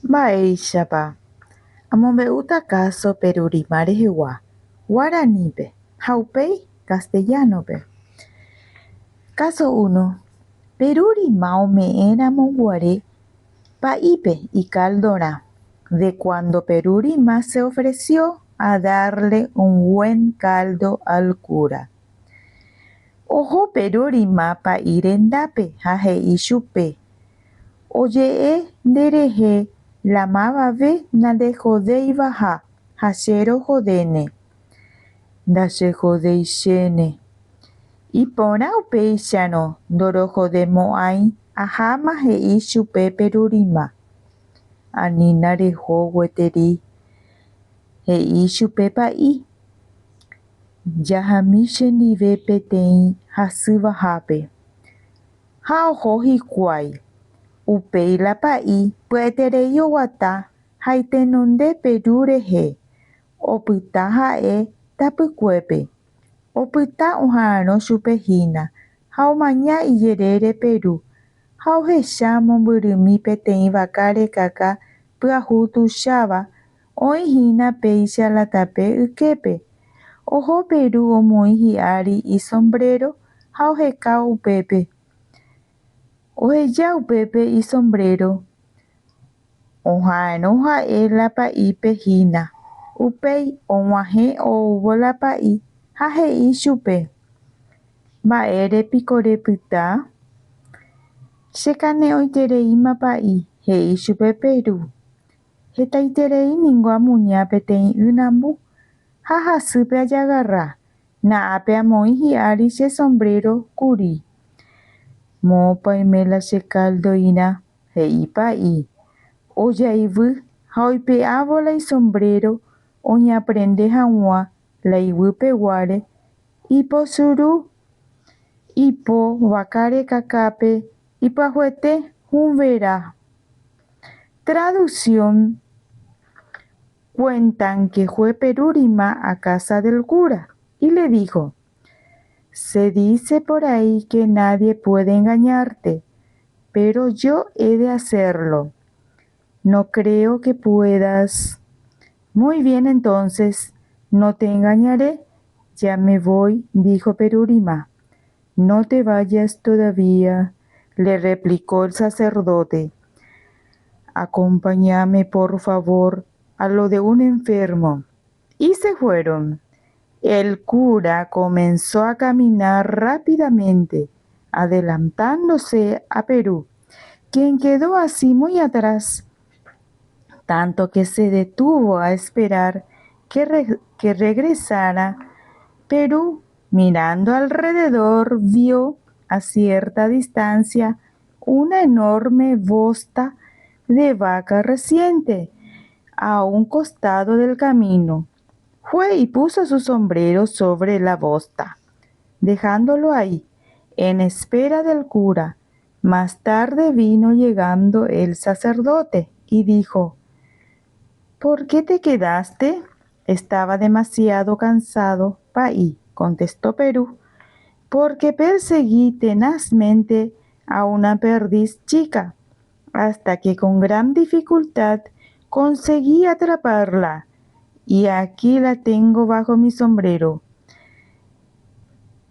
Mba'éichapa amombe'úta káso Perurima rehegua guaranípe ha upéi castellano-pe. Káso uno, Perurima ome'ẽramo guare pa'ípe ikaldorã, de cuando Perurima se ofreció a darle un buen caldo al cura. Oho Perurima pa'i rendápe ha he'i chupe, Oje'e nderehe la mavave nandehodeivaha ha che rohodéne. Ndachehodeichéne. Iporã upéicharõ ndorohodemo'ãi aháma he'i chupe Perurima. Anína reho gueteri, he'i chupe pa'i. Jahami chendive peteĩ hasyvahápe. Ha oho hikuái. Upéi la pa'i pya'eterei oguata ha itenonde Peru rehe, opyta ha'e tapykuépe. Opyta oha'arõ chupe hína ha omaña ijerére Peru ha ohecha mombyrymi peteĩ vaka rekaka pyahu tuicháva oĩ hína péicha la tape yképe. Oho Peru omoĩ hi'ári isombréro ha oheka upépe. Oheja upépe isombréro, oha'arõ ha'e la pa'ípe hína. Upéi og̃uahẽ oúvo la pa'i ha he'i chupe, Mba'ére piko repyta? Chekane'õitereíma pa'i, he'i chupe Peru. Hetaiterei ningo amuña peteĩ ynambu ha hasýpe ajagarra. Na'ápe amoĩ hi'ári che sombréro kuri. Moõpa oime la che kaldo'irã, he'i pa'i. Ojaivy ha oipe'ávo la isombréro oñeaprende hag̃ua la iguy peguáre, iposuru ipo vaka rekakápe ipyahuete hũvera. Traducción Cuentan que fue Perurima a casa del cura y le dijo, Se dice por ahí que nadie puede engañarte, pero yo he de hacerlo. No creo que puedas. Muy bien entonces, no te engañaré, ya me voy, dijo Perurima. No te vayas todavía, le replicó el sacerdote. Acompáñame, por favor, a lo de un enfermo. Y se fueron. El cura comenzó a caminar rápidamente, adelantándose a Perú, quien quedó así muy atrás, tanto que se detuvo a esperar que, que regresara. Perú, mirando alrededor, vio a cierta distancia una enorme bosta de vaca reciente a un costado del camino. Fue y puso su sombrero sobre la bosta, dejándolo ahí, en espera del cura. Más tarde vino llegando el sacerdote y dijo, ¿Por qué te quedaste? Estaba demasiado cansado, pa'i, contestó Perú, porque perseguí tenazmente a una perdiz chica, hasta que con gran dificultad conseguí atraparla, y aquí la tengo bajo mi sombrero.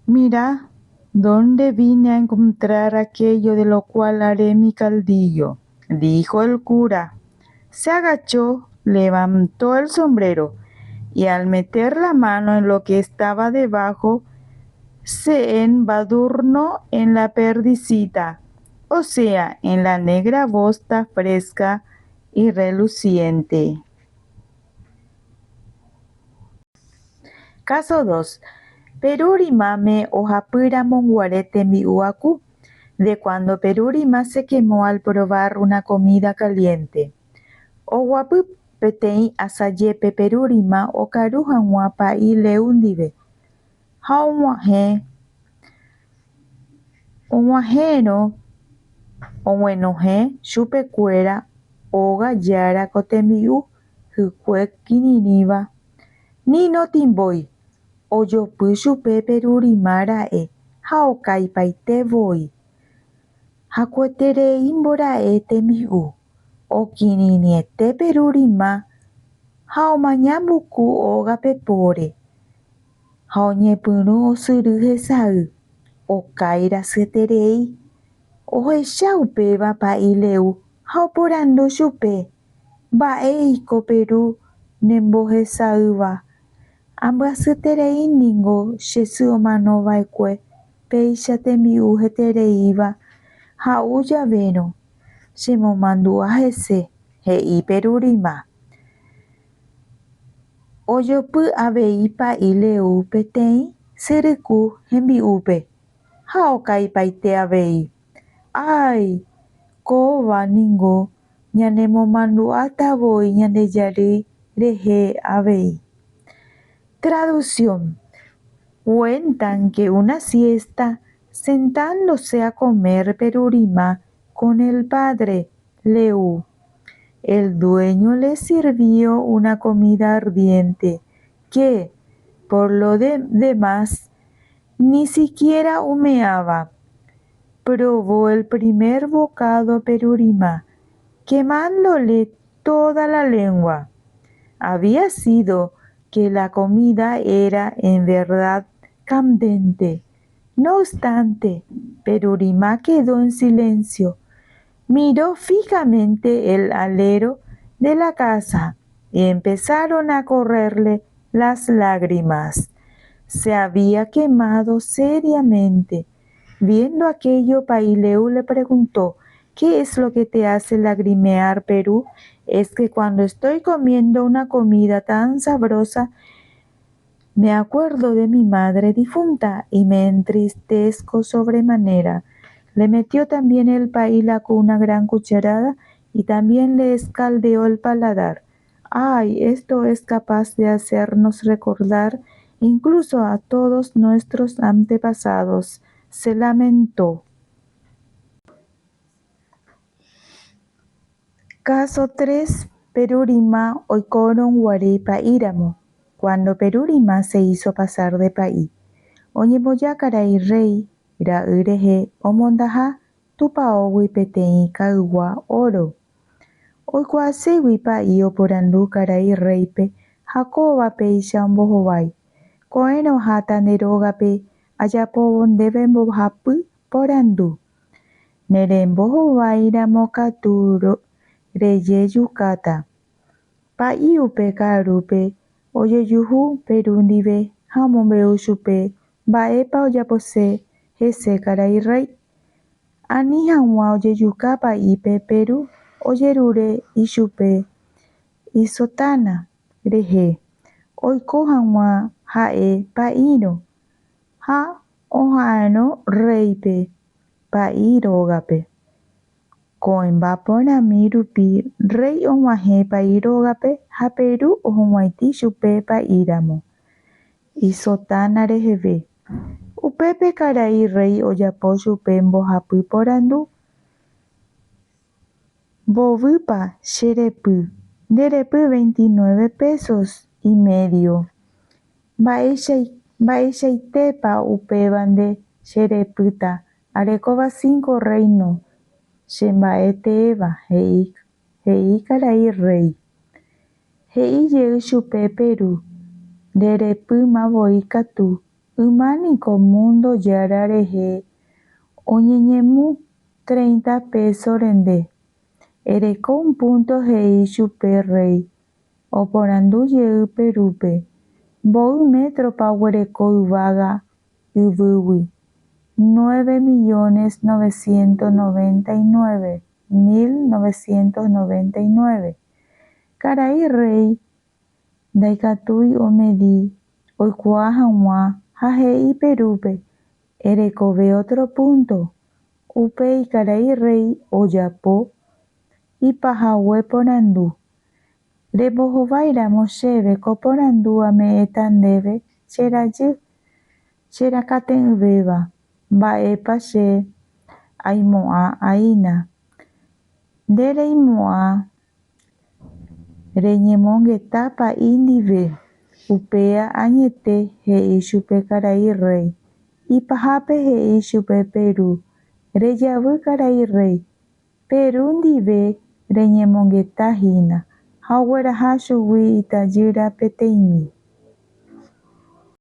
Mira dónde vine a encontrar aquello de lo cual haré mi caldillo, dijo el cura. Se agachó, levantó el sombrero y al meter la mano en lo que estaba debajo, se embadurnó en la perdicita, o sea, en la negra bosta fresca y reluciente. Káso dos, Perurimáme ohapýramo guare tembi'u aku, de cuando Perurima se quemó al probar una comida caliente. Oguapy peteĩ asajépe Perurima okaru hag̃ua pa'i Leu ndive, ha og̃uahẽ og̃uahẽrõ og̃uenohẽ chupekuéra óga jára ko tembi'u hykue kirirĩva, ni notĩmbói, ojopy chupe Perurima ra'e ha okaipaite voi. Hakueterei mbora'e tembi'u. Okirirĩete Perurima ha omaña mbuku óga pepóre ha oñepyrũ osyry hesay, okái rasyeterei. Ohecha upéva Pa'i Leu ha oporandu chupe, Mba'éiko Peru nembohesaýva. Ambyasyeterei ningo che sy omanova'ekue péicha tembi'u hetereíva ha'u javérõ. Chemomandu'a hese, he'i Perurima. Ojopy avei Pa'i Leu peteĩ syryku hembi'úpe ha okaipaite avei. Ái! Kóva ningo ñanemomandu'áta voi ñande jarýi rehe avei. Traducción. Cuentan que una siesta, sentándose a comer Perurima con el padre Leu, el dueño le sirvió una comida ardiente que, por lo demás, ni siquiera humeaba. Probó el primer bocado Perurima, quemándole toda la lengua. Había sido que la comida era en verdad candente. No obstante, Perurima quedó en silencio. Miró fijamente el alero de la casa y empezaron a correrle las lágrimas. Se había quemado seriamente. Viendo aquello, Paileu le preguntó, ¿Qué es lo que te hace lagrimear, Perú? Es que cuando estoy comiendo una comida tan sabrosa, me acuerdo de mi madre difunta y me entristezco sobremanera. Le metió también el con una gran cucharada y también le escaldeó el paladar. Ay, esto es capaz de hacernos recordar incluso a todos nuestros antepasados, se lamentó. Caso 3. Perurima oikórõ guare pa'íramo. Cuando Perurima se hizo pasar de pa'i. Oñemboja karai rey ra'y rehe omondaha tupãógui peteĩ kaygua óro. Oikuaaségui pa'i oporandu karai rréipe ha kóva péicha ombohovái, Ko'ẽrõ aháta nde rógape ajapóvo ndéve mbohapy porandu. Nerembohováiramo katu rejejukáta. Pa'i upe ka'arúpe ojejuhu Peru ndive ha omombe'u chupe mba'épa ojapose hese karai rréi. Ani hag̃ua ojejuka pa'ípe Peru ojerure ichupe isotána rehe oiko hag̃ua ha'e pa'írõ ha oha'arõ rréipe pa'i rógape. Ko'ẽmba porãmi rupi rréi og̃uahẽ pa'i rógape ha Peru ohug̃uaitĩ chupe pa'íramo. Isotána reheve. Upépe karai rréi ojapo chupe mbohapy porandu, Mbovýpa che repy? Nde repy veintinueve pesos y medio. Mba'eichaitépa upéva nde che repýta arekóva cinco reino che mba'e teéva, he'i karai rréi. He'i jey chupe Peru, Nde repýma voi katu, yma niko múndo jára rehe oñeñemu treinta péso rende. Ereko un púnto he'i chupe rréi, oporandu jey Perúpe, Mboy métropa oguereko yvága yvýgui? Nueve millones novecientos noventa y nueve mil novecientos noventa y nueve. Karai rréi ndaikatúi omedi oikuaa hag̃ua ha he'i Perúpe, Erekove ótro púnto. Upéi karai rréi ojapo ipahague porandu. Rembohováiramo chéve ko porandu ame'ẽta ndéve che rajy, cherakate'ỹvéva, mba'épa che aimo'ã'aína. Nde reimo'ã Reñemongeta pa'i ndive. Upéa añete, he'i chupe karai rréi. Ipahápe he'i chupe Peru, Rejavy karai rréi. Peru ndive Reñemongetahína ha ogueraha chugui itajýra peteĩmi.